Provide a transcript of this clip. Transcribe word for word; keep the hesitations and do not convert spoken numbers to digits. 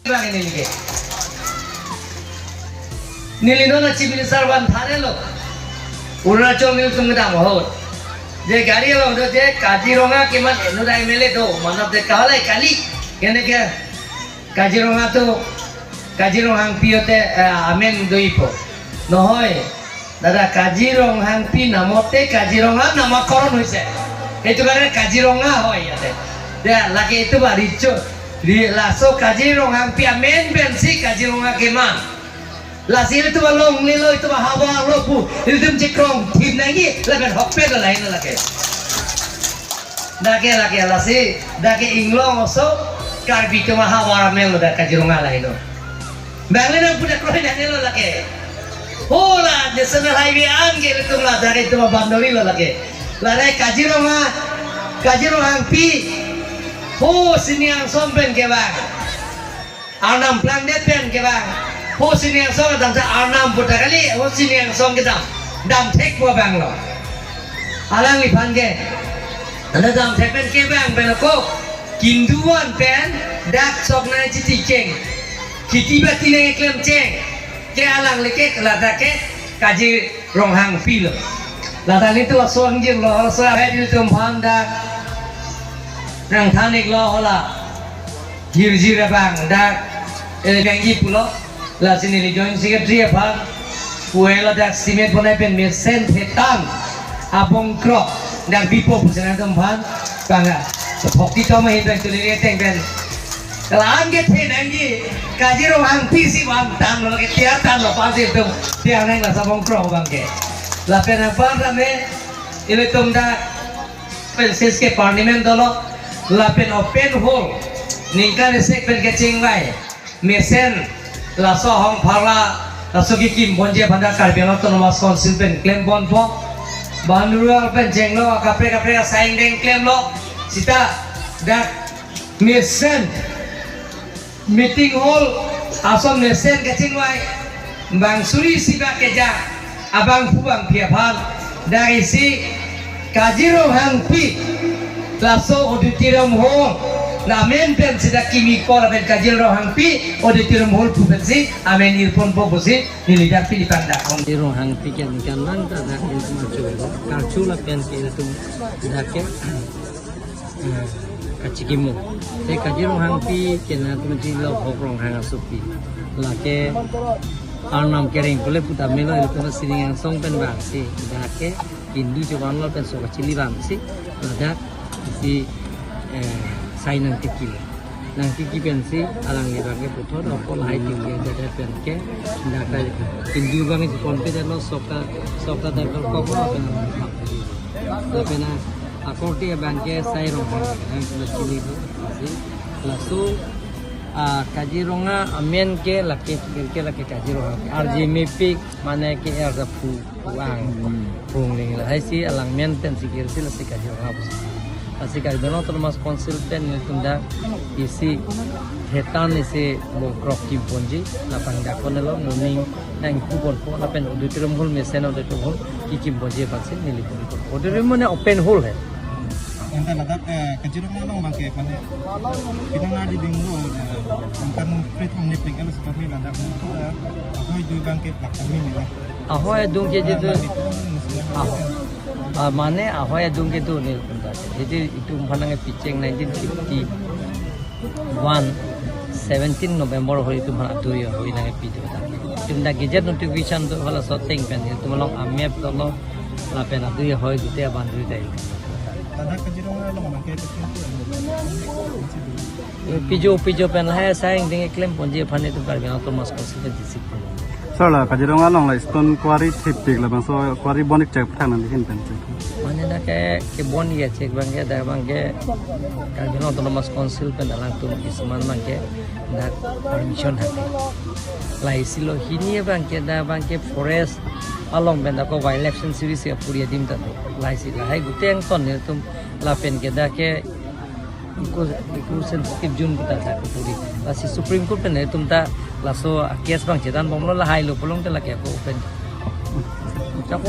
Bang neli ke. Neli non Chief Minister van thare lo. Arunachal nelitum kedam ahut. Je gari along do je Kaziranga keman eno da M L A do. Manap de kahalai kali. Kene ke Kaziranga tu Kazirong Hangpi ote, eh, amen doipo. Nohoi. Dada, Kazirong Hangpi namote Kaziranga namakoron hoise. Itu karena Kaziranga hoi yate. Ya, lake itu ba richo. Ri-, laso Kazirong Hangpi amen pensi Kaziranga keman. Lasi itu ba longlelo, itu ba havar lo pu. Ilitum chikrong thim nangji, lapen hokpet lo lain lo lake. Dake lake lasi, dake inglong oso, Karbi atum ahavar amen lo dak Kaziranga lahelo. Bang le nangpu dak kroi nanglo lake. Hola National Highway an ke ilitum la dake itum abandori lo lake. Lale Kaziranga, Kazirong Hangpi, ho Sini Angsong pen kevang. Arnam plangdet pen kevang. Ho Sini Angsong kedam sa Arnam puta kali, ho Sini Angsong kedam. Dam thekpo bang lo. Alangliphan ke. Anda dam thek pen kevang pen ako. Kinduan pen dak sok nai chiti keng. Khiti bati nai klem cheng. Ke alangli ke ladak ke Kazirong Hangpi lo. Ladak nelitum laso angjir lo, laso ahai nelitum aphan dak nangthan-ik lo hola. Hirjir abang dak, eh, Bengji pulo, lasi neli Joint Secretary aphan, puelo dak cement bonai pen mesen thetan, abongkrok, dak bipo pusi nangtum aphan, bangga, phokti tom ahin pen tuli reteng pen. Kalan kethe nangji, Kazirong Hangpi si bang tan lo, ke tiar tan lo, pansi tum, tiar nang la sabongkrok abang ke. Lapen apar tame, ilitum dak, Princess ke Parliament dolo, lapen open hall, ningkan isi pen kechingvai, mesen, laso ahong pharla, laso kekim ponji aphan dak Karbi Anglong Autonomous Council pen klem ponpo, Banrural pen chenglo, kaprek kaprek asai ingdeng klemlo, sita, dak, mesen, meeting hall ason mesen kachingvai, bang suri isi ba kejang, abangphu bangphi aphan, dak isi Kazirong Hangpi, laso auditorium hall, la amen pensi dak kimi kor pen Kazirong Hangpi auditorium hall pu pensi amen ir ponpo pusi neli dak pini pangdak on. Kazirong Hangpi ke ningkan lang ta dak ilitum acho, karchu lapen ke ilitum dak ke eh, kachikimo. Te Kazirong Hangpi ke nangtum chilo Hok Ronghang asopi. Lake Arnam kereng pule puta melo ilitum Sini Angsong pen bang si. Dak ke Kindu chevan lo pen so kachili bang si. Ladak si, eh, sai nangtiki. Nangtiki pensi alangli abang ke puthot, apor lahai tiki aja pen ke. Dak ke Kindu abang si ponpe dalo soka, soka dak ke koklo pen. Lapen akorte abang ke Sai Ronghang, yang kena chili tu, si. Laso, ah, Kaziranga amen ke lake, ke lake Kazirong. Arje mepik, mane ke arja phu, puang, Hmm. pungling lahai si, alang men pen si kir si lasi Kazirong. Lasi Karbi Anglong Autonomous Council pen nelitum dak isi thetan isi bongkrok kim ponji, lapen dak konelo moning nang ku ponpo, lapen auditorium hall mesen auditorium hall kekim ponji aphan si neli ponpo. Auditorium mane open hall hai. Anta ladak, eh, Kazirong along abang ke mane pinang adi ding lo, eh, anta nung free time ni ping elo sekali ladak nung, eh, ahoi dui abang ke plak kami ni lah. Ahoi adung ke jitu. Ah, ah, mane ahoi adung ke tu ni. Jadi itum aphan nangpicheng nineteen fifty one, seventeen November ahoi itum aphan adui ahoi nangpi do ta. Itum dak gazette notification do halaso ateng pen itum along amap dolo lapen adui ahoi gute abang dui dai. Ladak Kazirong along abang ke Pijo, pijo pen lahai asai ingdeng keklem ponji aphan itum Karbi Anglong Autonomous Council pen disik pon. Sir, la Kazirong along la stone quarry thepik labangso quarry bon-ik chek phan nangli hin pen chek. Mane dak ke, kebon-ik chek abang ke, dak abang ke Karbi Anglong Autonomous Council pen alangtum kisuman abang ke dak permission hak. Lahai si lo hini abang ke dak abang ke forest along pen dak ko wildlife sanctuary si apuri adim ta do. Lahai si lahai gute angton nelitum lapen ke dak ke eco, eco sensitive zone kita ta kepuri. Lasi Supreme Court pen itum ta laso case abang chedan bomlo lahai lo pulote lake ako open. Ako